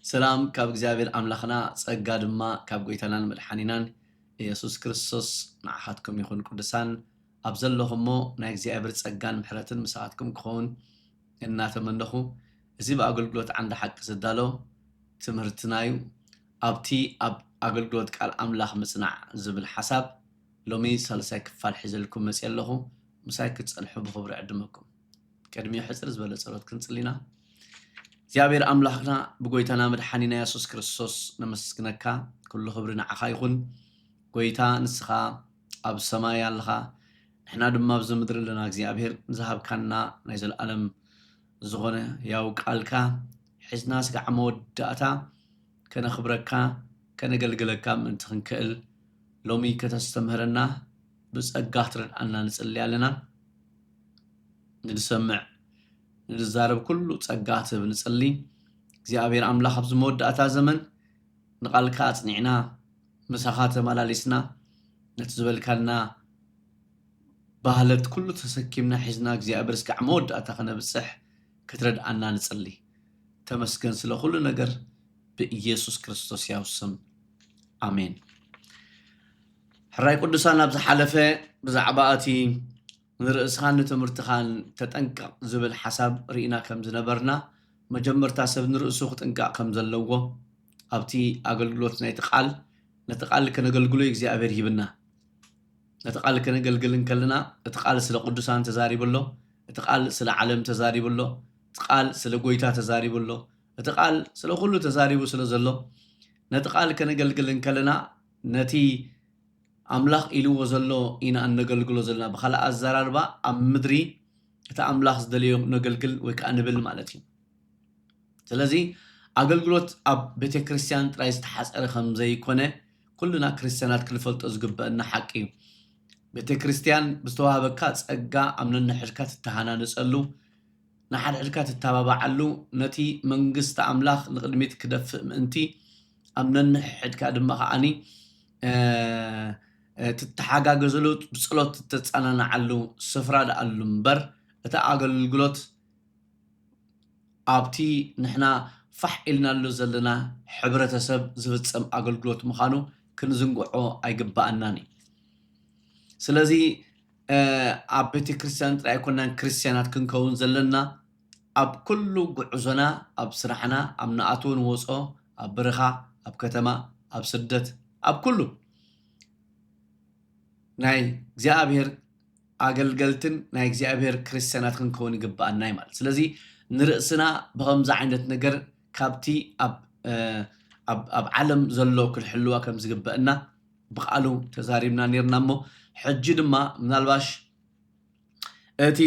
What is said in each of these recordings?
ሰላም ካብ እግዚኣብሔር ኣምላኽና፣ ጸጋ ድማ ካብ ጎይታናን መድሓኒናን ኢየሱስ ክርስቶስ ንዓኻትኩም ይኹን። ቅዱሳን፣ ኣብ ዘለኹሞ ናይ እግዚኣብሔር ጸጋን ምሕረትን ምሳኻትኩም ክኸውን እናተመነኹ፣ እዚ ብኣገልግሎት ዓንዲ ሓቂ ዝዳሎ ትምህርትና እዩ። ኣብቲ ኣብ ኣገልግሎት ቃል ኣምላኽ ምጽናዕ ዝብል ሓሳብ ሎሚ ሳልሳይ ክፋል ሒዘልኩም መጽየ ኣለኹ። ምሳይ ክትጸንሑ ብኽብሪ ዕድመኩም። ቅድሚ ሕጽር ዝበለ ጸሎት ክንጽሊና። እግዚኣብሔር ኣምላኽና ብጎይታና መድሓኒና የሱስ ክርስቶስ ነመስግነካ። ኩሉ ክብሪ ንዓኻ ይኹን። ጎይታ ንስኻ ኣብ ሰማይ ኣለኻ፣ ንሕና ድማ ኣብዚ ምድሪ ኣለና። እግዚኣብሔር ንዝሃብካና ናይ ዘለኣለም ዝኾነ ያው ቃልካ ሒዝና ስጋዕ መወዳእታ ከነኽብረካ ከነገልግለካ ምእንቲ ክንክእል ሎሚ ከተስተምህረና ብጸጋ ክትረድኣና ንጽሊ ኣለና። ንድሰምዕ ንድዛረብ ኩሉ ጸጋ ትህብ ንጽሊ። እግዚኣብሔር ኣምላኽ ኣብዚ መወዳእታ ዘመን ንቓልካ ኣጽኒዕና ምሳኻ ተመላሊስና ነቲ ዝበልካና ባህለት ኩሉ ተሰኪምና ሒዝና እግዚኣብሔር ስጋዕ መወዳእታ ከነብጽሕ ክትረድኣና ንጽሊ። ተመስገን ስለ ኩሉ ነገር ብኢየሱስ ክርስቶስ ያው ስም ኣሜን። ሕራይ ቅዱሳን ኣብ ዝሓለፈ ብዛዕባ እቲ ንርእስኻን ንትምህርትኻን ተጠንቀቕ ዝብል ሓሳብ ርኢና ከም ዝነበርና፣ መጀመርታ ሰብ ንርእሱ ክጥንቀቕ ከም ዘለዎ ኣብቲ ኣገልግሎት ናይቲ ቃል፣ ነቲ ቃል ከነገልግሎ እግዚኣብሔር ሂብና። ነቲ ቃል ከነገልግል እንከለና እቲ ቃል ስለ ቅዱሳን ተዛሪቡ ኣሎ፣ እቲ ቃል ስለ ዓለም ተዛሪቡ ኣሎ፣ እቲ ቃል ስለ ጎይታ ተዛሪቡ ኣሎ፣ እቲ ቃል ስለ ኩሉ ተዛሪቡ ስለ ዘሎ ነቲ ቃል ከነገልግል እንከለና ነቲ ኣምላኽ ኢልዎ ዘሎ ኢና እነገልግሎ ዘለና። ብኻልእ ኣዘራርባ ኣብ ምድሪ እቲ ኣምላኽ ዝደለዮ ነገልግል ወይ ከዓ ንብል ማለት እዩ። ስለዚ ኣገልግሎት ኣብ ቤተ ክርስቲያን ጥራይ ዝተሓፀረ ከም ዘይኮነ ኩልና ክርስቲያናት ክንፈልጦ ዝግበአና ሓቂ እዩ። ቤተ ክርስቲያን ብዝተዋህበካ ጸጋ ኣብ ነንሕድካ ትተሃናነጸሉ፣ ንሓድሕድካ ትተባባዓሉ፣ ነቲ መንግስቲ ኣምላኽ ንቕድሚት ክደፍእ ምእንቲ ኣብ ነንሕድካ ድማ ከዓኒ ትተሓጋገዘሉ፣ ብጸሎት ትተጸናንዓሉ ስፍራ ደኣሉ እምበር እቲ ኣገልግሎት ኣብቲ ንሕና ፋሕ ኢልናሉ ዘለና ሕብረተሰብ ዝፍጸም ኣገልግሎት ምዃኑ ክንዝንግዖ ኣይግበኣናን እዩ። ስለዚ ኣብ ቤተ ክርስቲያን ጥራይ ኣይኮናን ክርስቲያናት ክንከውን ዘለና። ኣብ ኩሉ ጉዕዞና፣ ኣብ ስራሕና፣ ኣብ ንኣትዎ ንወፅኦ፣ ኣብ በረኻ፣ ኣብ ከተማ፣ ኣብ ስደት፣ ኣብ ኩሉ ናይ እግዚኣብሔር ኣገልገልትን ናይ እግዚኣብሔር ክርስቲያናት ክንከውን ይግበኣና እዩ ማለት። ስለዚ ንርእስና ብኸምዚ ዓይነት ነገር ካብቲ ኣብ ኣብ ዓለም ዘሎ ክንሕልዋ ከም ዝግበአና ብቃሉ ተዛሪብና ነርና እሞ ሕጂ ድማ ምናልባሽ እቲ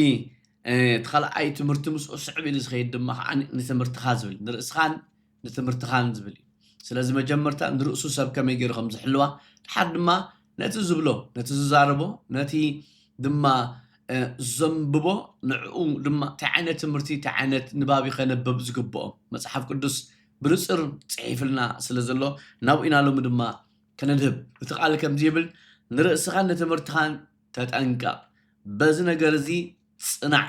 እቲ ካልኣይ ትምህርቲ ምስኡ ስዕብ ኢሉ ዝኸይድ ድማ ከዓ ንትምህርትኻ ዝብል ንርእስኻን ንትምህርትኻን ዝብል እዩ። ስለዚ መጀመርታ ንርእሱ ሰብ ከመይ ገይሩ ከም ዝሕልዋ ድሓር ድማ ነቲ ዝብሎ ነቲ ዝዛረቦ ነቲ ድማ ዘንብቦ ንዕኡ ድማ እንታይ ዓይነት ትምህርቲ እንታይ ዓይነት ንባብ ከነብብ ዝግብኦ መፅሓፍ ቅዱስ ብንፅር ፅሒፍልና ስለ ዘሎ ናብኡ ኢና ሎሚ ድማ ከነድህብ። እቲ ቃል ከምዚ ይብል፣ ንርእስኻን ንትምህርትኻን ተጠንቀቕ፣ በዚ ነገር እዚ ጽናዕ።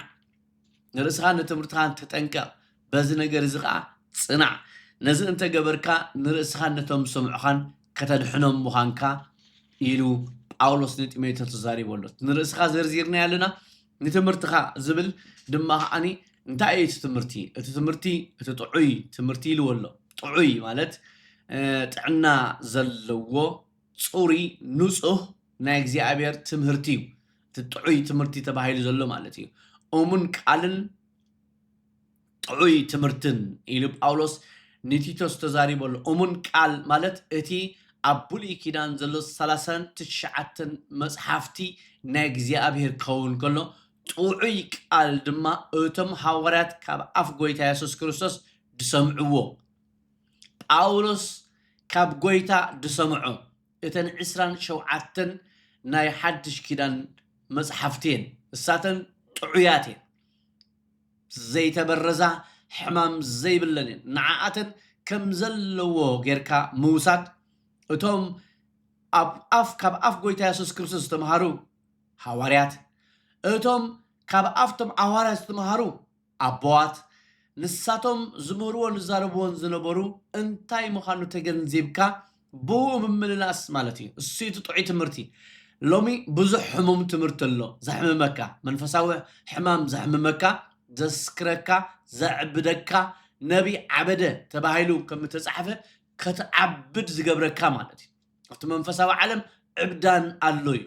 ንርእስኻን ንትምህርትኻን ተጠንቀቕ፣ በዚ ነገር እዚ ኸዓ ጽናዕ። ነዚ እንተ ገበርካ ንርእስኻን ነቶም ዝሰምዑኻን ከተድሕኖም ምዃንካ ኢሉ ጳውሎስ ንጢሞቴዎስ ተዛሪቡ ኣሎ። ንርእስኻ ዘርዚርናዮ ኣለና፣ ንትምህርትኻ ዝብል ድማ ከዓኒ እንታይ እዩ እቲ ትምህርቲ? እቲ ትምህርቲ እቲ ጥዑይ ትምህርቲ ኢልዎ ኣሎ። ጥዑይ ማለት ጥዕና ዘለዎ ፅሩይ ንፁህ ናይ እግዚኣብሔር ትምህርቲ እዩ። እቲ ጥዑይ ትምህርቲ ተባሂሉ ዘሎ ማለት እዩ። እሙን ቃልን ጥዑይ ትምህርትን ኢሉ ጳውሎስ ንቲቶስ ተዛሪቡ ኣሎ። እሙን ቃል ማለት እቲ ኣብ ብሉይ ኪዳን ዘሎ ሰላሳን ትሽዓተን መፅሓፍቲ ናይ እግዚኣብሔር ክኸውን ከሎ ጥዑይ ቃል ድማ እቶም ሃዋርያት ካብ ኣፍ ጎይታ የሱስ ክርስቶስ ዝሰምዕዎ ጳውሎስ ካብ ጎይታ ዝሰምዖ እተን ዕስራን ሸውዓተን ናይ ሓድሽ ኪዳን መጽሓፍቲ እየን። እሳተን ጥዑያት እየን። ዘይተበረዛ ሕማም ዘይብለን እየን። ንዓኣተን ከም ዘለዎ ጌርካ ምውሳድ እቶም ኣብ ኣፍ ካብ ኣፍ ጎይታ የሱስ ክርስቶስ ዝተምሃሩ ሃዋርያት እቶም ካብ ኣፍቶም ሃዋርያት ዝተምሃሩ ኣቦዋት ንሳቶም ዝምህርዎን ዝዛረብዎን ዝነበሩ እንታይ ምዃኑ ተገንዚብካ ብኡ ምምልላስ ማለት እዩ። እሱ እቲ ጥዑይ ትምህርቲ። ሎሚ ብዙሕ ሕሙም ትምህርቲ ኣሎ። ዘሕምመካ፣ መንፈሳዊ ሕማም ዘሕምመካ፣ ዘስክረካ፣ ዘዕብደካ፣ ነቢይ ዓበደ ተባሂሉ ከም እተጻሕፈ ክትዓብድ ዝገብረካ ማለት እዩ። ኣብቲ መንፈሳዊ ዓለም ዕብዳን ኣሎ እዩ።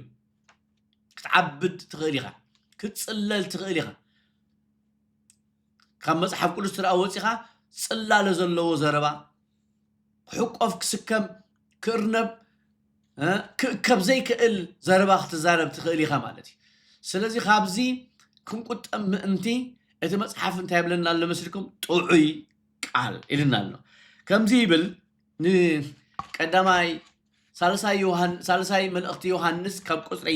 ክትዓብድ ትኽእል ኢኻ። ክትጽለል ትኽእል ኢኻ። ካብ መጽሓፍ ቅዱስ ትርኣ ወጺኻ ጽላለ ዘለዎ ዘረባ፣ ክሕቆፍ፣ ክስከም፣ ክእርነብ፣ እ፣ ክእከብ ዘይክእል ዘረባ ክትዛረብ ትኽእል ኢኻ ማለት እዩ። ስለዚ ካብዚ ክንቁጠብ ምእንቲ እቲ መጽሓፍ እንታይ ይብለና ኣሎ መስልኩም? ጥዑይ ቃል ኢልና ኣሎ። ከምዚ ይብል፣ ንቀዳማይ፣ ሳልሳይ ዮሃን-፣ ሳልሳይ መልእኽቲ ዮሃንስ ካብ ቁጽሪ፣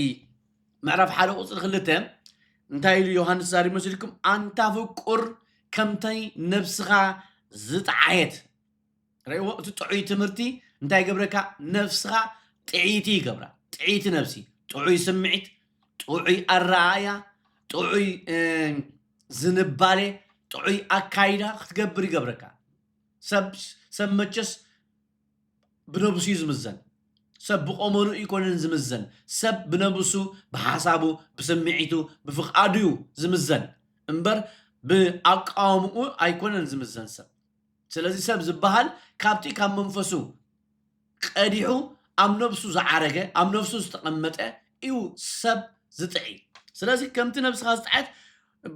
ምዕራፍ ሓደ ቁጽሪ ክልተ እንታይ ኢሉ ዮሃንስ ዛሪብ መስልኩም? ኣንታ ፍቁር ከምተይ ነብስኻ ዝጠዓየት። ረእይዎ፣ እቲ ጥዑይ ትምህርቲ እንታይ ይገብረካ? ነብስኻ ጥዕይቲ ይገብራ። ጥዕይቲ ነብሲ፣ ጥዑይ ስምዒት፣ ጥዑይ ኣረኣእያ፣ ጥዑይ፣ እ፣ ዝንባሌ፣ ጥዑይ ኣካይዳ ክትገብር ይገብረካ። ሰብ፣ ሰብ መቸስ ብነብሱ እዩ ዝምዘን። ሰብ ብቆመኑ ኣይኮነን ዝምዘን። ሰብ ብነብሱ፣ ብሓሳቡ፣ ብስምዒቱ፣ ብፍቓዱ እዩ ዝምዘን እምበር ብኣቃውምኡ ኣይኮነን ዝምዘን ሰብ። ስለዚ ሰብ ዝበሃል ካብቲ ካብ መንፈሱ ቀዲሑ ኣብ ነብሱ ዝዓረገ፣ ኣብ ነብሱ ዝተቐመጠ እዩ ሰብ ዝጥዒ። ስለዚ ከምቲ ነብስኻ ዝጠዓት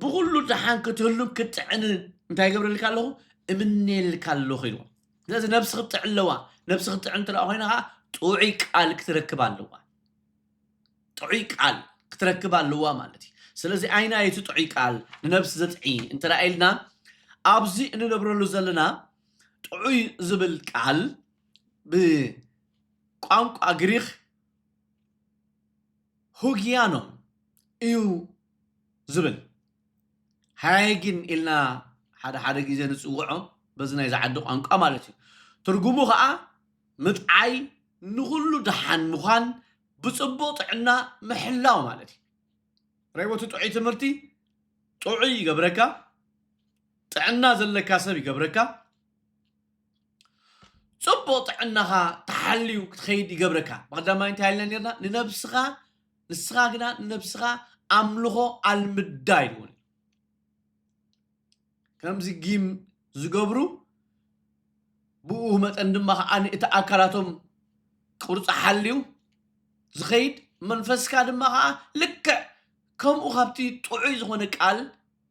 ብኹሉ ደሓን ክትህሉን ክትጥዕንን እንታይ ይገብረልካ ኣለኹ? እምነየልካ ኣለኹ ኢልዎ። ስለዚ ነብሲ ክትጥዕ ኣለዋ። ነብሲ ክትጥዕ እንተ ደኣ ኮይና ኸዓ ጥዑይ ቃል ክትረክብ ኣለዋ። ጥዑይ ቃል ክትረክብ ኣለዋ ማለት እዩ። ስለዚ ኣይናይ እቲ ጥዑይ ቃል ንነብሲ ዘጥዒ እንተ ደኣ ኢልና፣ ኣብዚ እንነብረሉ ዘለና ጥዑይ ዝብል ቃል ብቋንቋ ግሪኽ ሁጊያኖ እዩ ዝብል። ሃይጊን ኢልና ሓደ ሓደ ግዜ ንጽውዖ በዚ ናይዚ ዓዲ ቋንቋ ማለት እዩ። ትርጉሙ ኸዓ ምጥዓይ፣ ንኹሉ ደሓን ምዃን፣ ብጽቡቕ ጥዕና ምሕላው ማለት እዩ። ረእይዎ፣ እቲ ጥዑይ ትምህርቲ ጥዑይ ይገብረካ፣ ጥዕና ዘለካ ሰብ ይገብረካ፣ ጽቡቕ ጥዕናኻ ተሓልዩ ክትኸይድ ይገብረካ። ብቐዳማይ እንታይ ኢልና ነርና? ንነብስኻ፣ ንስኻ ግና ንነብስኻ ኣምልኾ ኣልምዳ ኢልዎ። ከምዚ ጊም ዝገብሩ፣ ብኡ መጠን ድማ ኸዓ እቲ ኣካላቶም ቅርጺ ሓልዩ ዝኸይድ፣ መንፈስካ ድማ ኸዓ ልክዕ ከምኡ ካብቲ ጥዑይ ዝኾነ ቃል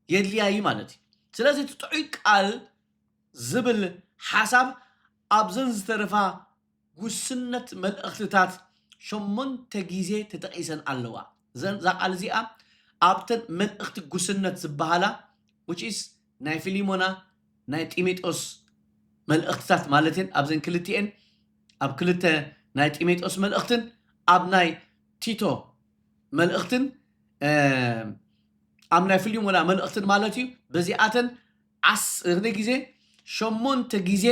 የድልያ እዩ ማለት እዩ። ስለዚ እቲ ጥዑይ ቃል ዝብል ሓሳብ ኣብዘን ዝተረፋ ጉስነት መልእኽትታት ሸሞንተ ግዜ ተጠቒሰን ኣለዋ። እዘን፣ እዛ ቃል እዚኣ ኣብተን መልእኽቲ ጉስነት ዝበሃላ፣ which is ናይ ፊሊሞና፣ ናይ ጢሞቴዎስ መልእኽትታት ማለት እየን። ኣብዘን ክልቲኤን፣ ኣብ ክልተ ናይ ጢሞቴዎስ መልእኽትን ኣብ ናይ ቲቶ መልእኽትን፣ እ፣ ኣብ ናይ ፊሊሞና መልእኽትን ማለት እዩ። በዚኣተን ዓሰርተ ግዜ፣ ሸሞንተ ግዜ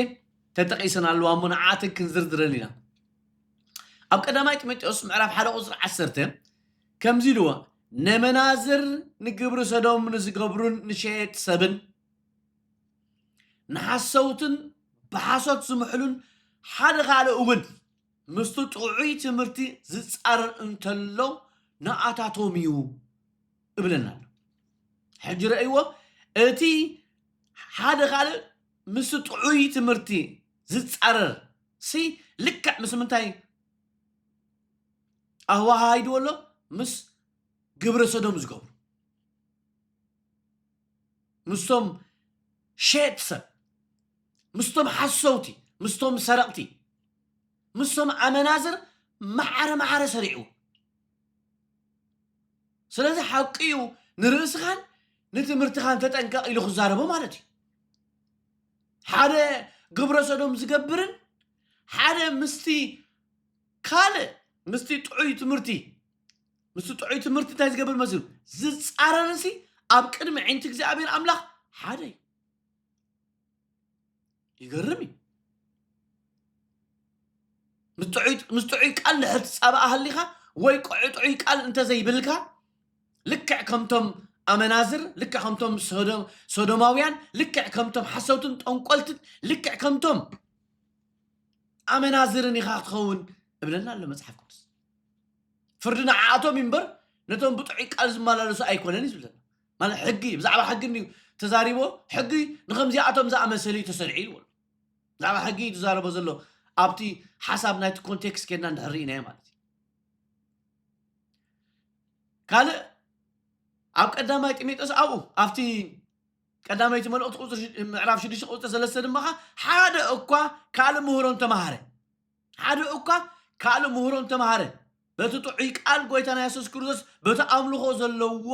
ተጠቒሰን ኣለዋ እሞ ንዓተን ክንዝርዝረን ኢና። ኣብ ቀዳማይ ጢሞቴዎስ ምዕራፍ ሓደ ቁጽሪ ዓሰርተ ከምዚ ኢልዎ፣ ነመናዝር፣ ንግብሪ ሰዶም ንዝገብሩን ንሸየጥ ሰብን፣ ንሓሰውትን ብሓሶት ዝምሕሉን ሓደ ካልእ እውን ምስቲ ጥዑይ ትምህርቲ ዝጻረር እንተሎ ንኣታቶም እዩ እብለና ኣሎ። ሕጂ ረእይዎ፣ እቲ ሓደ ካልእ ምስቲ ጥዑይ ትምህርቲ ዝጻረር ሲ ልክዕ ምስ ምንታይ ኣወሃሂድዎ ኣሎ? ምስ ግብረ ሰዶም ዝገብሩ፣ ምስቶም ሸየጥ ሰብ፣ ምስቶም ሓሰውቲ፣ ምስቶም ሰረቕቲ፣ ምስቶም ኣመናዝር ማዕረ ማዕረ ሰሪዑ። ስለዚ ሓቂ እዩ፣ ንርእስኻን ንትምህርትኻን ተጠንቀቕ ኢሉ ክዛረቦ ማለት እዩ። ሓደ ግብረ ሰዶም ዝገብርን ሓደ ምስቲ ካልእ፣ ምስቲ ጥዑይ ትምህርቲ፣ ምስቲ ጥዑይ ትምህርቲ እንታይ ዝገብር መሲሉ ዝጻረርሲ ኣብ ቅድሚ ዓይንቲ እግዚኣብሔር ኣምላኽ ሓደ እዩ። ይገርም እዩ። ምስ ጥዑይ፣ ምስ ጥዑይ ቃል እንድሕር ትጻባእ ሃሊኻ ወይ ቅዑ ጥዑይ ቃል እንተዘይብልካ፣ ልክዕ ከምቶም ኣመናዝር፣ ልክዕ ከምቶም ሶዶ-፣ ሶዶማውያን፣ ልክዕ ከምቶም ሓሰውትን ጠንቆልትን፣ ልክዕ ከምቶም ኣመናዝርን ኢኻ ክትኸውን እብለና ኣሎ መጽሓፍ ቅዱስ። ፍርዲ ንዓኣቶም እዩ እምበር ነቶም ብጥዑይ ቃል ዝመላለሱ ኣይኮነን እዩ ዝብለና። ማለት ሕጊ፣ ብዛዕባ ሕጊ እንድዩ ተዛሪቦ፣ ሕጊ ንኸምዚኣቶም ዝኣመሰሉ እዩ ተሰሪዑ ይብሉ። ብዛዕባ ሕጊ እዩ ዝዛረቦ ዘሎ፣ ኣብቲ ሓሳብ ናይቲ ኮንቴክስት ኬድና እንድሕር ርኢናዮ ማለት እዩ። ካልእ ኣብ ቀዳማይ ጢሞቴዎስ ኣብኡ ኣብቲ ቀዳመይቲ መልእኽቲ ቁጽሪ ሽ-፣ ምዕራፍ ሽዱሽተ ቁጽሪ ሰለስተ ድማ ኸኣ ሓደ እኳ ካልእ ምህሮ እንተመሃረ፣ ሓደ እኳ ካልእ ምህሮ እንተመሃረ፣ በቲ ጥዑይ ቃል ጎይታና የሱስ ክርስቶስ በቲ ኣምልኾ ዘለዎ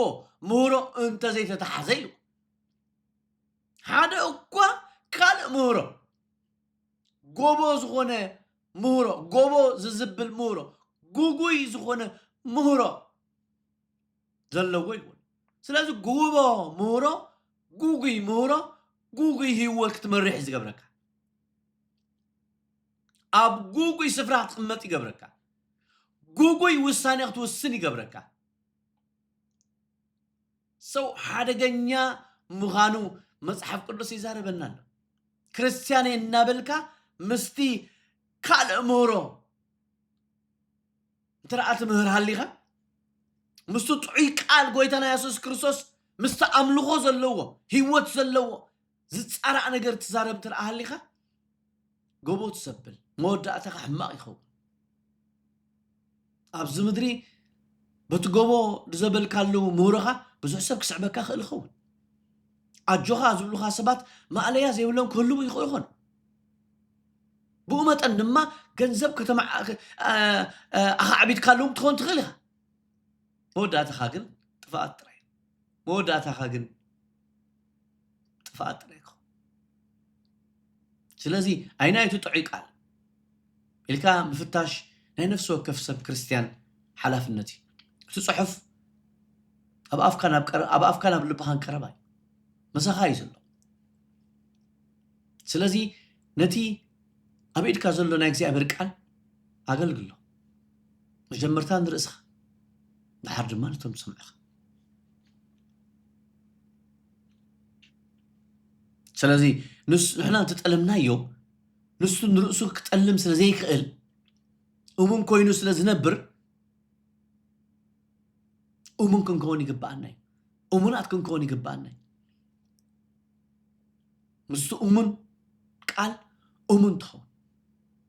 ምህሮ እንተዘይተታሕዘ ኢሉ። ሓደ እኳ ካልእ ምህሮ፣ ጎቦ ዝኾነ ምህሮ፣ ጎቦ ዝዝብል ምህሮ፣ ጉጉይ ዝኾነ ምህሮ ዘለዎ ይኸውን። ስለዚ ጉቦ ምህሮ፣ ጉጉይ ምህሮ፣ ጉጉይ ህይወት ክትመርሕ እዩ ዝገብረካ። ኣብ ጉጉይ ስፍራ ክትቕመጥ ይገብረካ። ጉጉይ ውሳኔ ክትውስን ይገብረካ። ሰው ሓደገኛ ምዃኑ መጽሓፍ ቅዱስ ይዛረበና ኣሎ። ክርስትያን እየ እናበልካ ምስቲ ካልእ ምህሮ እንተ ደኣ ትምህር ሃሊኻ፣ ምስቲ ጥዑይ ቃል ጎይታና የሱስ ክርስቶስ፣ ምስቲ ኣምልኾ ዘለዎ፣ ህይወት ዘለዎ፣ ዝጻራእ ነገር ትዛረብ እንተ ደኣ ሃሊኻ፣ ጎቦ ትሰብል፣ መወዳእታኻ ሕማቕ ይኸውን። ኣብዚ ምድሪ በቲ ጎቦ ዝዘበልካሉ ምህሮኻ ብዙሕ ሰብ ክስዕበካ ክእል ይኸውን። ኣጆኻ ዝብሉኻ ሰባት ማእለያ ዘይብሎም ክህልዉ ይኽእሉ ይኾኑ። ብኡ መጠን ድማ ገንዘብ ከተማ-፣ እ-፣ እ-፣ ኣኻዕቢትካሎም ትኾን ትኽእል ኢኻ። መወዳእታኻ ግን ጥፍኣት ጥራይ። መወዳእታኻ ግን ጥፍኣት ጥራይ ኢኻ። ስለዚ ኣይናይ እቲ ጥዑይ ቃል ኢልካ ምፍታሽ ናይ ነፍሲ ወከፍ ሰብ ክርስትያን ሓላፍነት እዩ። እቲ ጽሑፍ ኣብ ኣፍካ ናብ ቀረ-፣ ኣብ ኣፍካ ናብ ልብኻን ቀረባ እዩ። ምሳኻ እዩ ዘሎ። ስለዚ ነቲ ኣብ ኢድካ ዘሎ ናይ እግዚኣብሔር ቃል ኣገልግሎ። መጀመርታ ንርእስኻ፣ ደሓር ድማ ነቶም ዝሰምዑኻ። ስለዚ ንስ-፣ ንሕና እንተጠለምናዮ፣ ንሱ ንርእሱ ክጠልም ስለ ዘይክእል፣ እሙን ኮይኑ ስለ ዝነብር፣ እሙን ክንከውን ይግብኣና እዩ። እሙናት ክንከውን ይግብኣና እዩ። ምስቲ እሙን ቃል እሙን ትኸውን።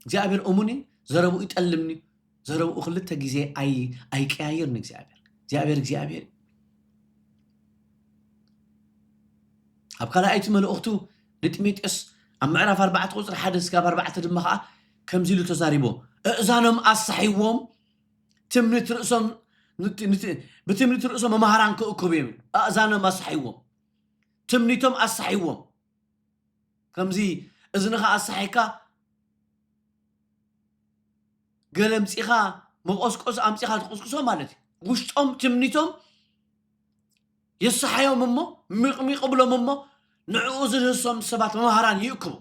እግዚኣብሔር እሙን እዩ፣ ዘረብኡ ይጠልምኒ እዩ። ዘረብኡ ክልተ ግዜ ኣይ-፣ ኣይቀያየርን እግዚኣብሔር። እግዚኣብሔር እግዚኣብሔር እዩ። ኣብ ካልኣይቲ መልእኽቱ ንጢሞቴዎስ ኣብ ምዕራፍ ኣርባዕተ ቁጽሪ ሓደ እስካብ ኣርባዕተ ድማ ኸኣ ከምዚ ኢሉ ተዛሪቦ፣ "እእዛኖም ኣሳሒዎም፣ ትምኒት ርእሶም፣ ንቲ-፣ ንቲ-፣ ብትምኒት ርእሶም መምሃራን ክእክቡ እዮም። ኣእዛኖም ኣሳሒዎም፣ ትምኒቶም ኣሳሒዎም። ከምዚ እዝንኻ ኣሳሒካ፣ ገለ ኣምጺኻ፣ መቆስቆስ ኣምጺኻ ትቁስቁሶ ማለት እዩ። ውሽጦም ትምኒቶም የሳሓዮም እሞ፣ ሚቕሚቕ ብሎም እሞ፣ ንዕኡ ዝድህሶም ሰባት መምሃራን ይእክቡ።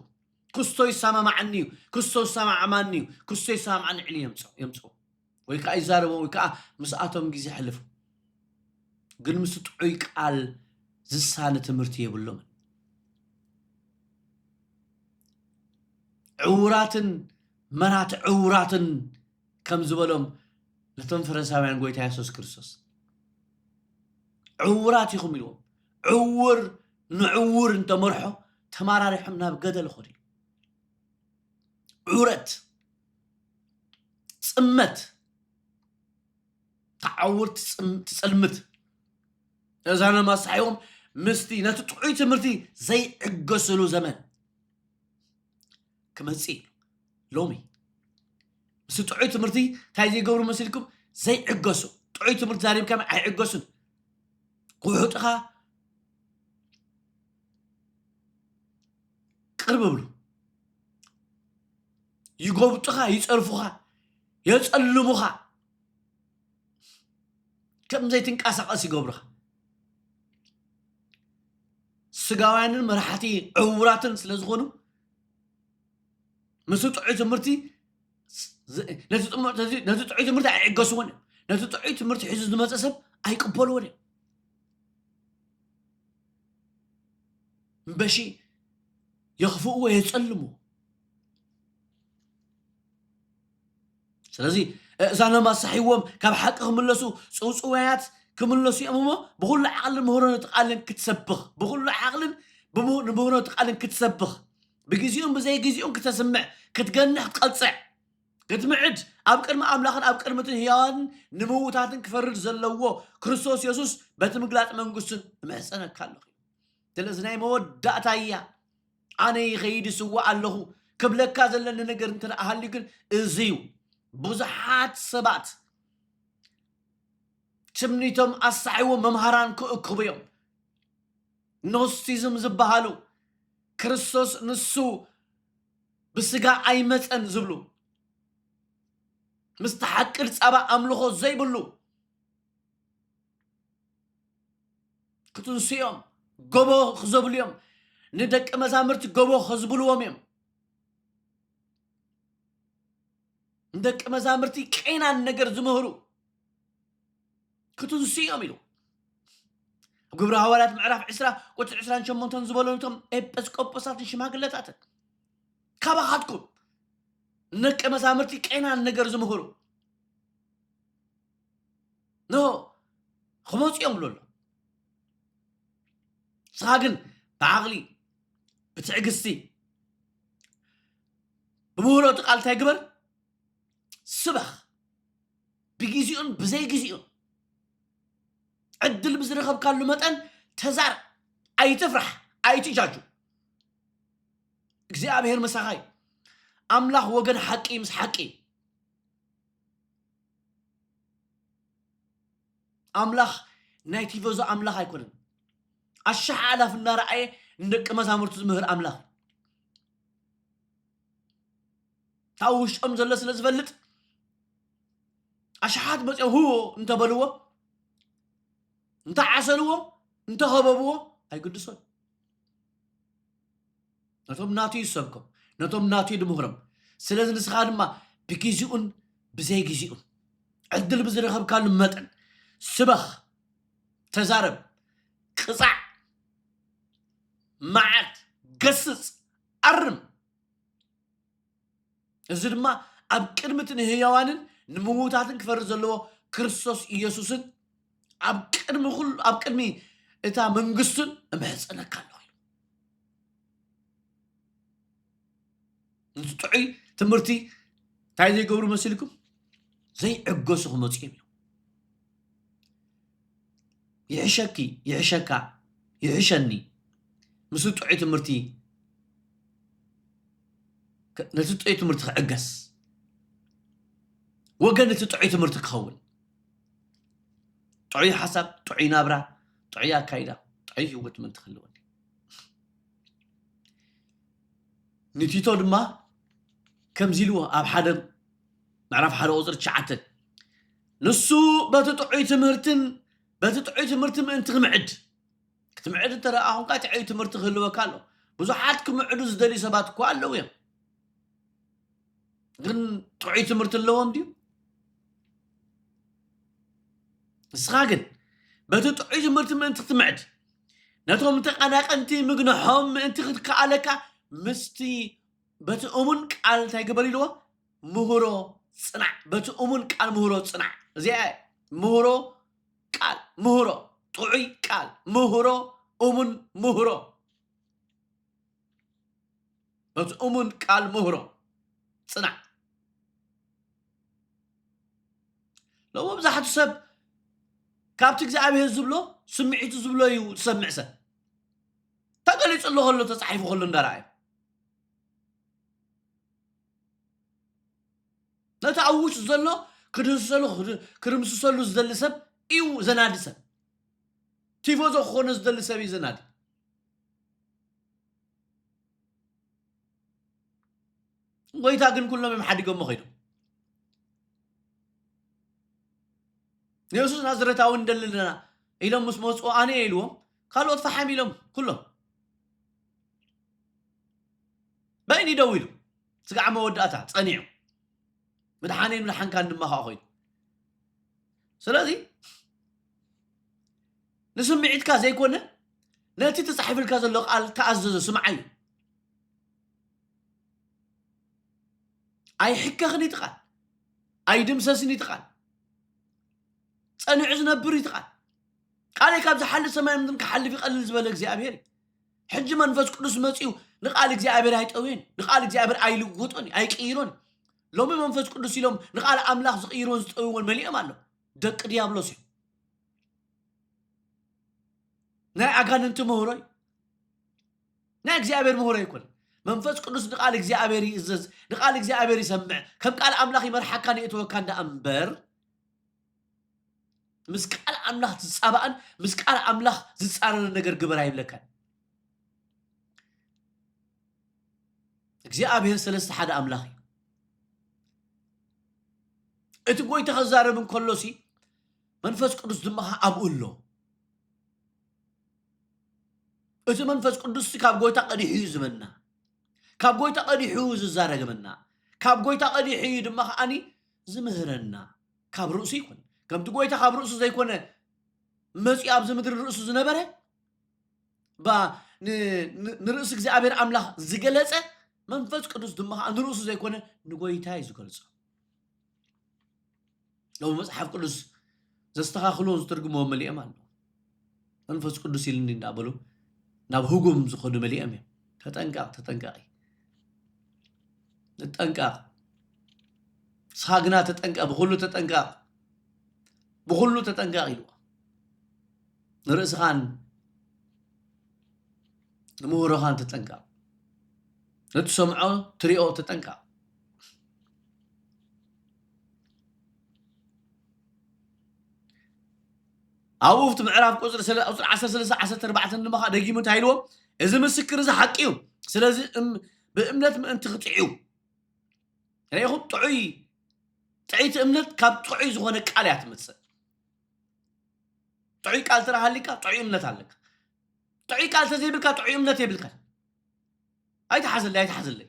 ክስቶ ይሰማማዓኒ እዩ፣ ክስቶ ይሰማማዓኒ እዩ፣ ክስቶ ይሰማማዓኒ" ኢሉ የምጽ-፣ የምጽኡ። ወይ ከዓ ይዛረቦም፣ ወይ ከዓ ምስኣቶም ግዜ የሕልፉ። ግን ምስ ጥዑይ ቃል ዝሳነ ትምህርቲ የብሎምን። ዕውራትን መራት ዕውራትን ከም ዝበሎም ነቶም ፈሪሳውያን ጎይታ የሱስ ክርስቶስ፣ "ዕውራት ኢኹም" ኢልዎም። ዕውር ንዕውር እንተመርሖ ተመራሪሖም ናብ ገደል ይኸዱ እዮም። ዑረት፣ ጽመት፣ ትዓውር፣ ትጽም-፣ ትጸልምት። እዛኖም ኣሳሒቦም ምስቲ ነቲ ጥዑይ ትምህርቲ ዘይዕገስሉ ዘመን ክመጽእ እዩ። ሎሚ ምስቲ ጥዑይ ትምህርቲ እንታይ ዘይገብሩ መሲልኩም? ዘይዕገሱ። ጥዑይ ትምህርቲ ዛሪብካም ኣይዕገሱን። ክውሕጡኻ ቅርብ ብሉ። ይጎብጡኻ፣ ይጸርፉኻ፣ የጸልሙኻ። ከም ዘይትንቀሳቐስ ይገብሩኻ። ስጋውያንን መራሕቲ ዕውራትን ስለ ዝኾኑ፣ ምስቲ ጥዑይ ትምህርቲ ዝ-፣ ነቲ ጥሙ-፣ ነቲ፣ ነቲ ጥዑይ ትምህርቲ ኣይዕገስዎን እዮም። ነቲ ጥዑይ ትምህርቲ ሒዙ ዝመጸ ሰብ ኣይቅበልዎን እዮም። እምበሺ የኽፍእዎ፣ የጸልምዎ። ስለዚ እእዛኖም ኣሳሒዎም ካብ ሓቂ ክምለሱ ጽውጽዋያት ክምለሱ እዮም እሞ፣ ብኹሉ ዓቕልን ምህሮን እቲ ቃልን ክትሰብኽ፣ ብኹሉ ዓቕልን ብሙ-፣ ንምህሮን እቲ ቃልን ክትሰብኽ፣ ብግዜኡን ብዘይግዜኡን ክተስምዕ፣ ክትገንሕ፣ ክትቐጽዕ፣ ክትምዕድ፣ ኣብ ቅድሚ ኣምላኽን ኣብ ቅድሚ እትን ህያዋንን ንምውታትን ክፈርድ ዘለዎ ክርስቶስ የሱስ በቲ ምግላጽ መንግስቱን እምሕጸነካ ኣለኹ። ስለዚ ናይ መወዳእታ እያ። ኣነ ይኸይድ ይስዋእ ኣለኹ ክብለካ ዘለኒ ነገር እንተ ደኣ ሃልዩ ግን እዚ እዩ። ብዙሓት ሰባት ትምኒቶም ኣሳሒዎም መምሃራን ክእክቡ እዮም። ኖስቲዝም ዝበሃሉ ክርስቶስ ንሱ ብስጋ ኣይመጸን ዝብሉ ምስቲ ሓቂ ጻባ ኣምልኾ ዘይብሉ ክትንስዮም ጎቦ ክዘብሉ እዮም። ንደቂ መዛምርቲ ጎቦ ከዝብልዎም እዮም። ንደቂ መዛምርቲ ቄናን ነገር ዝምህሩ ክትንስዮም ኢሉ ኣብ ግብሪ ሃዋርያት ምዕራፍ ዕስራ ቁፅሪ ዕስራን ሸሞንተን ዝበሎ ነቶም ኤጲስቆጶሳትን ሽማግለታትን ካባኻትኩም ንደቂ መዛምርቲ ቄናን ነገር ዝምህሩ ኖ ክመፁ እዮም ብሎ ኣሎ። ንስኻ ግን ብዓቕሊ ብትዕግስቲ ብምህሮ እቲ ቃል እንታይ ግበር ስበኽ ብግዜኡን ብዘይ ግዜኡን ዕድል ብዝረኸብካሉ መጠን ተዛር ኣይትፍራሕ ኣይትጃጁ እግዚኣብሔር ምሳኻ እዩ ኣምላኽ ወገን ሓቂ ምስ ሓቂ ኣምላኽ ናይ ቲቨዞ ኣምላኽ ኣይኮነን ኣሻሕ ኣላፍ እናረኣየ ንደቂ መዛሙርቱ ዝምህር ኣምላኽ ካብ ውሽጦም ዘሎ ስለ ዝፈልጥ ኣሽሓት መፅኦም ህዎ እንተበልዎ እንተዓሰልዎ እንተኸበብዎ ኣይግድሶን ነቶም ናቱ ይሰብኮም ነቶም ናቱ ይድምኽሮም ስለዚ ንስኻ ድማ ብግዜኡን ብዘይ ግዜኡን ዕድል ብዝረኸብካሉ መጠን ስበኽ ተዛረብ ቅፃዕ መዓት ገስፅ ኣርም እዚ ድማ ኣብ ቅድሚ እቲ ንህያዋንን ንምውታትን ክፈርድ ዘለዎ ክርስቶስ ኢየሱስን ኣብ ቅድሚ ኩሉ ኣብ ቅድሚ እታ መንግስቱን እምሕፀነካ ኣለኹ ኢሉ። ነቲ ጥዑይ ትምህርቲ እንታይ ዘይገብሩ መሲልኩም ዘይዕገሱ ክመፁ እዮም ኢሉ። ይሕሸኪ ይሕሸካ ይሕሸኒ ምስ ጥዑይ ትምህርቲ ነቲ ጥዑይ ትምህርቲ ክዕገስ ወገን እቲ ጥዑይ ትምህርቲ ክኸውን ጥዑይ ሓሳብ ጥዑይ ናብራ ጥዑይ ኣካይዳ ጥዑይ ህይወት ምእንቲ ክህልወኒ ንቲቶ ድማ ከምዚ ኢልዎ ኣብ ሓደ ምዕራፍ ሓደ ቁፅሪ ትሽዓተ ንሱ በቲ ጥዑይ ትምህርትን በቲ ጥዑይ ትምህርቲ ምእንቲ ክምዕድ ክትምዕድ እንተ ደኣ ኹንካ ጥዑይ ትምህርቲ ክህልወካ ኣሎ ብዙሓት ክምዕዱ ዝደልዩ ሰባት እኳ ኣለዉ እዮም ግን ጥዑይ ትምህርቲ ኣለዎም ድዩ ንስኻ ግን በቲ ጥዑይ ትምህርቲ ምእንቲ ክትምዕድ ነቶም ተቐናቐንቲ ምግንሖም ምእንቲ ክትከኣለካ ምስቲ በቲ እሙን ቃል እንታይ ግበር ኢልዎ ምህሮ ፅናዕ በቲ እሙን ቃል ምህሮ ፅናዕ እዚኣ ምህሮ ቃል ምህሮ ጥዑይ ቃል ምህሮ እሙን ምህሮ በቲ እሙን ቃል ምህሮ ፅናዕ ሎ መብዛሕቱ ሰብ ካብቲ እግዚኣብሔር ዝብሎ ስምዒቱ ዝብሎ እዩ ዝሰምዕ ሰብ ተገሊፁ ኣሎ ከሎ ተፃሒፉ ከሎ እንዳረኣዩ ነቲ ኣብ ውሽጡ ዘሎ ክድህስሰሉ ክድምስሰሉ ዝደሊ ሰብ እዩ ዘናዲ ሰብ ቲፎዞ ክኾነ ዝደሊ ሰብ እዩ ዘናዲ ጎይታ ግን ኩሎም እዮም ሓዲጎሞ ከይዶም ንየሱስ ናዝረታዊ ንደሊ ኣለና ኢሎም ምስ መፅኡ ኣነ እየ ኢልዎም ካልኦት ፈሓም ኢሎም ኩሎም በይኒ ደው ኢሉ ስጋዕ መወዳእታ ፀኒዑ ምድሓነይ ምድሓንካን ድማ ከዓ ኮይኑ ስለዚ ንስምዒትካ ዘይኮነ ነቲ ተጻሒፉልካ ዘሎ ቃል ተኣዘዞ፣ ስምዓዮ። ኣይሕከኽን እዩ እቲ ቃል፣ ኣይድምሰስን እዩ እቲ ቃል፣ ጸኒዑ ዝነብር እዩ እቲ ቃል። ቃለይ ካብ ዝሓልፍ ሰማይ ምድርን ክሓልፍ ይቐልል ዝበለ እግዚኣብሔር እዩ። ሕጂ መንፈስ ቅዱስ መጺኡ ንቃል እግዚኣብሔር ኣይጠውዮን፣ ንቃል እግዚኣብሔር ኣይልውጦን እዩ፣ ኣይቅይሮን እዩ። ሎሚ መንፈስ ቅዱስ ኢሎም ንቃል ኣምላኽ ዝቕይርዎን ዝጠውይዎን መሊኦም ኣሎ። ደቂ ዲያብሎስ እዮም። ናይ ኣጋንንቲ ምህሮ እዩ። ናይ እግዚኣብሔር ምህሮ ኣይኮነን። መንፈስ ቅዱስ ንቃል እግዚኣብሔር ይእዘዝ፣ ንቃል እግዚኣብሔር ይሰምዕ፣ ከም ቃል ኣምላኽ ይመርሓካ ንእትወካ እንዳ እምበር፣ ምስ ቃል ኣምላኽ ዝጻባእን ምስ ቃል ኣምላኽ ዝጻረርን ነገር ግበር ኣይብለካን። እግዚኣብሔር ሰለስተ ሓደ ኣምላኽ እዩ። እቲ ጎይታ ክዛረብ እንከሎሲ መንፈስ ቅዱስ ድማ ኣብኡ ኣሎ። እቲ መንፈስ ቅዱስ ካብ ጎይታ ቀዲሑ እዩ ዝበና፣ ካብ ጎይታ ቀዲሑ እዩ ዝዛረገመና፣ ካብ ጎይታ ቀዲሑ እዩ ድማ ከዓኒ ዝምህረና። ካብ ርእሱ ይኮን፣ ከምቲ ጎይታ ካብ ርእሱ ዘይኮነ መፂኡ ኣብዚ ምድሪ ርእሱ ዝነበረ ባ ን- ን- ንርእሲ እግዚኣብሔር ኣምላኽ ዝገለጸ መንፈስ ቅዱስ ድማ ከዓ ንርእሱ ዘይኮነ ንጎይታ እዩ ዝገልጾ። ሎሚ መጽሓፍ ቅዱስ ዘስተኻኽልዎ ዝትርጉምዎ መሊኦም ኣለዉ። መንፈስ ቅዱስ ኢልኒ እንዳበሉ ናብ ህጉም ዝኸዱ መሊኦም እዮም። ተጠንቀቕ፣ ተጠንቀቒ፣ ተጠንቀቕ። ንስኻ ግና ተጠንቀቕ፣ ብኹሉ ተጠንቀቕ፣ ብኹሉ ተጠንቀቕ ኢልዎ። ንርእስኻን ንምህሮኻን ተጠንቀቕ፣ ንትሰምዖ ትሪኦ ተጠንቀቕ። ኣብኡ ኣብቲ ምዕራፍ ቁፅሪ ሰለ- ቁፅሪ ዓሰርተ ሰለስተ ዓሰርተ ኣርባዕተ ድማ ከዓ ደጊሙ እንታይ ኢልዎ? እዚ ምስክር እዚ ሓቂ እዩ። ስለዚ እም- ብእምነት ምእንቲ ክጥዕዩ ርኢኹም፣ ጥዑይ ጥዕይቲ እምነት ካብ ጥዑይ ዝኾነ ቃል እያ ትመፅእ። ጥዑይ ቃል ተረሃሊካ ጥዑይ እምነት ኣለካ። ጥዑይ ቃል ተዘይብልካ ጥዑይ እምነት የብልካ። ኣይተሓዘለይ፣ ኣይተሓዘለይ።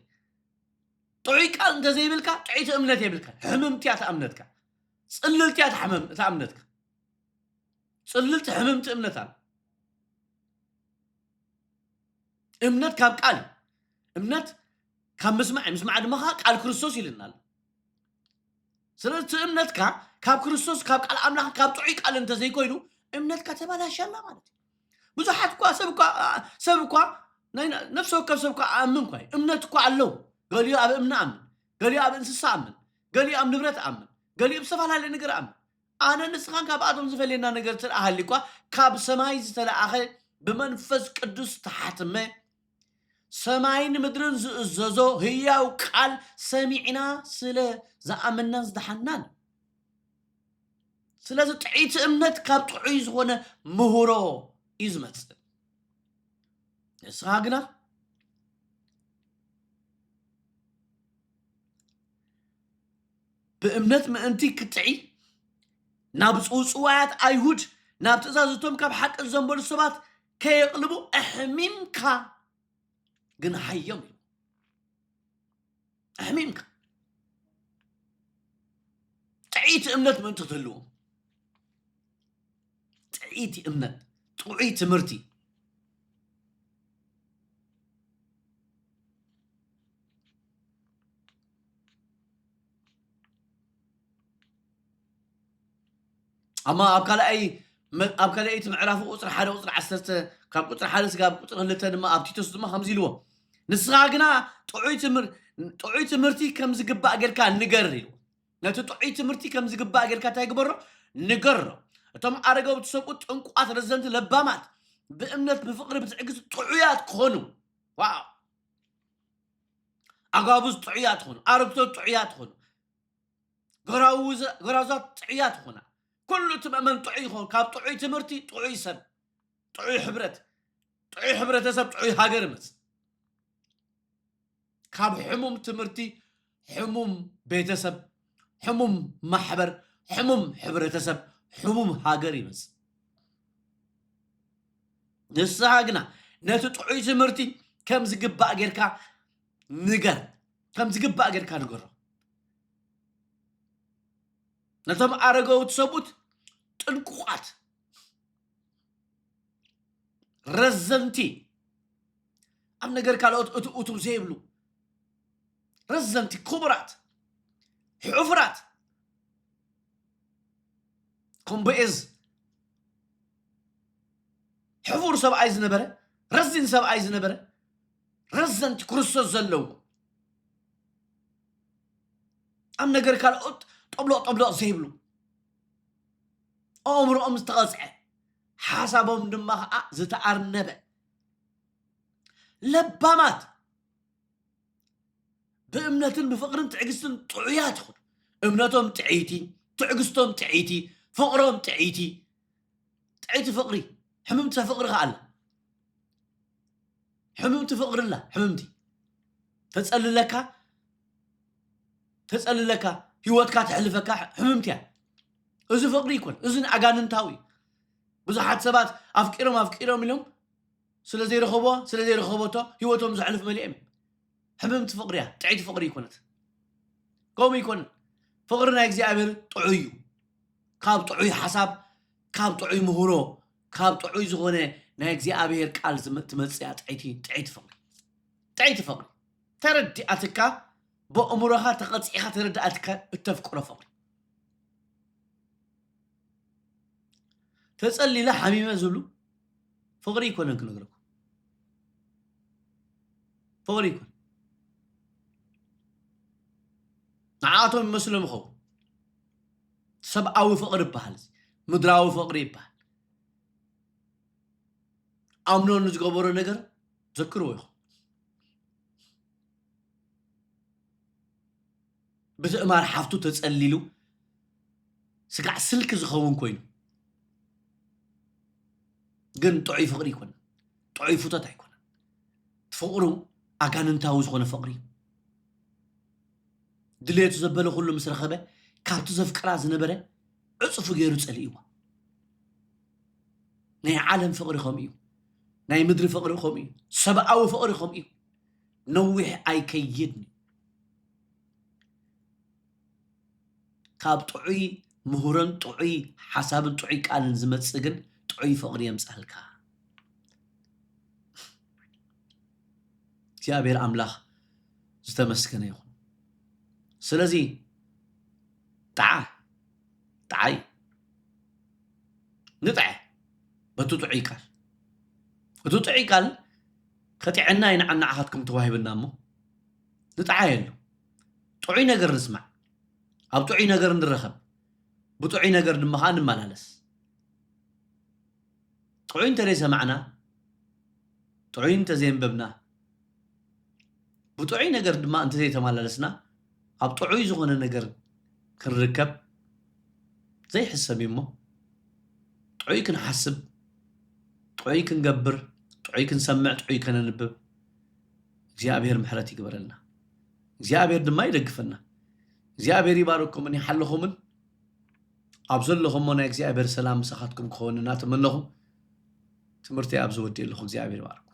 ጥዑይ ቃል እንተዘይብልካ ጥዕይቲ እምነት የብልካ። ሕምምቲ እያ እታ እምነትካ። ፅልልቲ እያ እታ ሕመም- እታ እምነትካ። ፅልልቲ ሕምምቲ እምነት ኣለ። እምነት ካብ ቃል እዩ። እምነት ካብ ምስማዕ እዩ። ምስማዕ ድማ ከዓ ቃል ክርስቶስ ኢልና ኣሎ። ስለዚ እቲ እምነትካ ካብ ክርስቶስ፣ ካብ ቃል ኣምላኽ፣ ካብ ጥዑይ ቃል እንተዘይኮይኑ እምነትካ ተባላሻላ ማለት እዩ። ብዙሓት እኳ ሰብ እኳ ሰብ እኳ ናይ ነፍሲ ወከፍ ሰብ እኳ ኣምን እኳ እዩ። እምነት እኳ ኣለዉ። ገሊኡ ኣብ እምኒ ኣምን፣ ገሊኡ ኣብ እንስሳ ኣምን፣ ገሊኡ ኣብ ንብረት ኣምን፣ ገሊኡ ኣብ ዝተፈላለየ ነገር ኣምን። ኣነ ንስኻን ካብኣቶም ዝፈልየና ነገር እንተ ደኣ ሃልዩ እኳ ካብ ሰማይ ዝተለኣኸ ብመንፈስ ቅዱስ ተሓትመ ሰማይን ምድርን ዝእዘዞ ህያው ቃል ሰሚዕና ስለ ዝኣመናን ዝደሓንናን። ስለዚ ጥዕይቲ እምነት ካብ ጥዑይ ዝኾነ ምህሮ እዩ ዝመጽእ። ንስኻ ግና ብእምነት ምእንቲ ክትጥዒ ናብ ጽውጽዋያት ኣይሁድ ናብ ትእዛዝ እቶም ካብ ሓቂ ዝዘንበሉ ሰባት ከየቕልቡ ኣሕሚምካ ግን ሃዮም እዩ። ኣሕሚምካ ጥዕይቲ እምነት ምእንቲ ክትህልዎም፣ ጥዕይቲ እምነት፣ ጥዑይ ትምህርቲ። ኣማ ኣብ ካልኣይ መ- ኣብ ካልኣይቲ ምዕራፉ ቁፅሪ ሓደ ቁፅሪ ዓሰርተ፣ ካብ ቁፅሪ ሓደ ስጋብ ቁፅሪ ክልተ ድማ ኣብ ቲቶስ ድማ ከምዚ ኢልዎ፣ ንስኻ ግና ጥዑይ ትምህር- ጥዑይ ትምህርቲ ከም ዝግባእ ጌርካ ንገር ኢልዎ። ነቲ ጥዑይ ትምህርቲ ከም ዝግባእ ጌርካ እንታይ ግበሮ? ንገሮ። እቶም ኣረገውቲ ሰብኡት፣ ጥንቁቓት፣ ረዘንቲ፣ ለባማት፣ ብእምነት፣ ብፍቕሪ፣ ብትዕግስቲ ጥዑያት ክኾኑ። ዋው! ኣጋቡዝ ጥዑያት ክኾኑ፣ ኣረግቶት ጥዑያት ክኾኑ፣ ጎራውዘ- ጎራዛት ጥዑያት ክኾና። ኩሉ እቲ ምእመን ጥዑይ ይኸውን። ካብ ጥዑይ ትምህርቲ ጥዑይ ሰብ፣ ጥዑይ ሕብረት፣ ጥዑይ ሕብረተሰብ፣ ጥዑይ ሃገር ይመጽእ። ካብ ሕሙም ትምህርቲ፣ ሕሙም ቤተሰብ፣ ሕሙም ማሕበር፣ ሕሙም ሕብረተሰብ፣ ሕሙም ሃገር ይመጽእ። ንስኻ ግና ነቲ ጥዑይ ትምህርቲ ከም ዝግባእ ጌርካ ንገር፣ ከም ዝግባእ ጌርካ ንገሮ። ነቶም ኣረገውቲ ሰብኡት ጥንቁቓት፣ ረዘንቲ፣ ኣብ ነገር ካልኦት እትእቱ ዘይብሉ፣ ረዘንቲ፣ ክቡራት፣ ሕፉራት፣ ከም ቦኤዝ ሕፉር ሰብኣይ ዝነበረ፣ ረዚን ሰብኣይ ዝነበረ፣ ረዘንቲ ክርስቶስ ዘለዎ፣ ኣብ ነገር ካልኦት ጠብሎቕ ጠብሎቕ ዘይብሉ፣ ኣእምሮኦም ዝተቐጽዐ፣ ሓሳቦም ድማ ኸዓ ዝተኣርነበ፣ ለባማት፣ ብእምነትን ብፍቕርን ትዕግስትን ጥዑያት ይኹኑ። እምነቶም ጥዕይቲ፣ ትዕግስቶም ጥዕይቲ፣ ፍቕሮም ጥዕይቲ። ጥዕይቲ ፍቕሪ፣ ሕምምቲ ፍቕሪ ኸዓ ኣላ። ሕምምቲ ፍቕሪ ኣላ፣ ሕምምቲ። ተጸልለካ፣ ተጸልለካ፣ ህይወትካ ተሕልፈካ ሕምምቲ እያ። እዚ ፍቕሪ ይኮን፣ እዚ ኣጋንንታዊ እዩ። ብዙሓት ሰባት ኣፍቂሮም፣ ኣፍቂሮም ኢሎም ስለ ዘይረኸቦ፣ ስለ ዘይረኸበቶ ህይወቶም ዘሕልፍ መሊኦም እዮም። ሕምምቲ ፍቕሪ እያ፣ ጥዕይቲ ፍቕሪ ይኮነት። ከምኡ ይኮን። ፍቕሪ ናይ እግዚኣብሔር ጥዑይ እዩ። ካብ ጥዑይ ሓሳብ፣ ካብ ጥዑይ ምህሮ፣ ካብ ጥዑይ ዝኾነ ናይ እግዚኣብሔር ቃል ዝመ-፣ ትመጽእ እያ ጥዕይቲ፣ ጥዕይቲ ፍቕሪ። ጥዕይቲ ፍቕሪ። ተረዲኣትካ፣ ብኣእምሮኻ ተቐጺዕኻ ተረዳኣትካ እተፍቅሮ ፍቕሪ። ተጸሊለ ሓሚመ ዝብሉ ፍቕሪ ይኮነን ክነግረኩም። ፍቕሪ ይኮን። ንዓኣቶም ይመስሎም ይኸውን። ሰብኣዊ ፍቕሪ ይበሃል። እዚ ምድራዊ ፍቕሪ ይበሃል። ኣምኖን ዝገበሮ ነገር ዘክርዎ ኢኹም። ብትእማር ሓፍቱ ተጸሊሉ ስጋዕ ስልኪ ዝኸውን ኮይኑ፣ ግን ጥዑይ ፍቕሪ ኣይኮነን። ጥዑይ ፍቶት ኣይኮነን። እቲ ፍቕሩ ኣጋንንታዊ ዝኾነ ፍቕሪ እዩ። ድሌቱ ዘበለ ኩሉ ምስ ረኸበ፣ ካብቲ ዘፍቅራ ዝነበረ ዕጹፉ ገይሩ ጸሊእዋ። ናይ ዓለም ፍቕሪ ከምኡ እዩ። ናይ ምድሪ ፍቕሪ ከምኡ እዩ። ሰብኣዊ ፍቕሪ ከምኡ እዩ። ነዊሕ ኣይከይድን እዩ። ካብ ጥዑይ ምህሮን ጥዑይ ሓሳብን ጥዑይ ቃልን ዝመጽእ ግን ጥዑይ ፍቕሪ የምጻልካ። እግዚኣብሔር ኣምላኽ ዝተመስገነ ይኹን። ስለዚ ጥዓ፣ ጥዓይ፣ ንጥዐ በቲ ጥዑይ ቃል። እቲ ጥዑይ ቃል ከጥዕና እዩ ንዓና ንዓኻትኩም ተዋሂብና እሞ ንጥዓየሉ። ጥዑይ ነገር ንስማዕ፣ ኣብ ጥዑይ ነገር ንረኸብ፣ ብጥዑይ ነገር ድማ ኸዓ ንመላለስ። ጥዑይ እንተዘይሰማዕና፣ ጥዑይ እንተዘየንበብና፣ ብጥዑይ ነገር ድማ እንተዘይተመላለስና፣ ኣብ ጥዑይ ዝኾነ ነገር ክንርከብ ዘይሕሰብ እዩ እሞ፣ ጥዑይ ክንሓስብ፣ ጥዑይ ክንገብር፣ ጥዑይ ክንሰምዕ፣ ጥዑይ ከነንብብ እግዚኣብሔር ምሕረት ይግበረልና። እግዚኣብሔር ድማ ይደግፈና። እግዚኣብሔር ይባርኩምን ይሓልኹምን። ኣብ ዘለኹሞ ናይ እግዚኣብሔር ሰላም ምሳኻትኩም ክኸውን እናተመነኹ፣ ትምህርተይ ኣብዚ ወዲኤ ኣለኹ። እግዚኣብሔር ይባርኩም።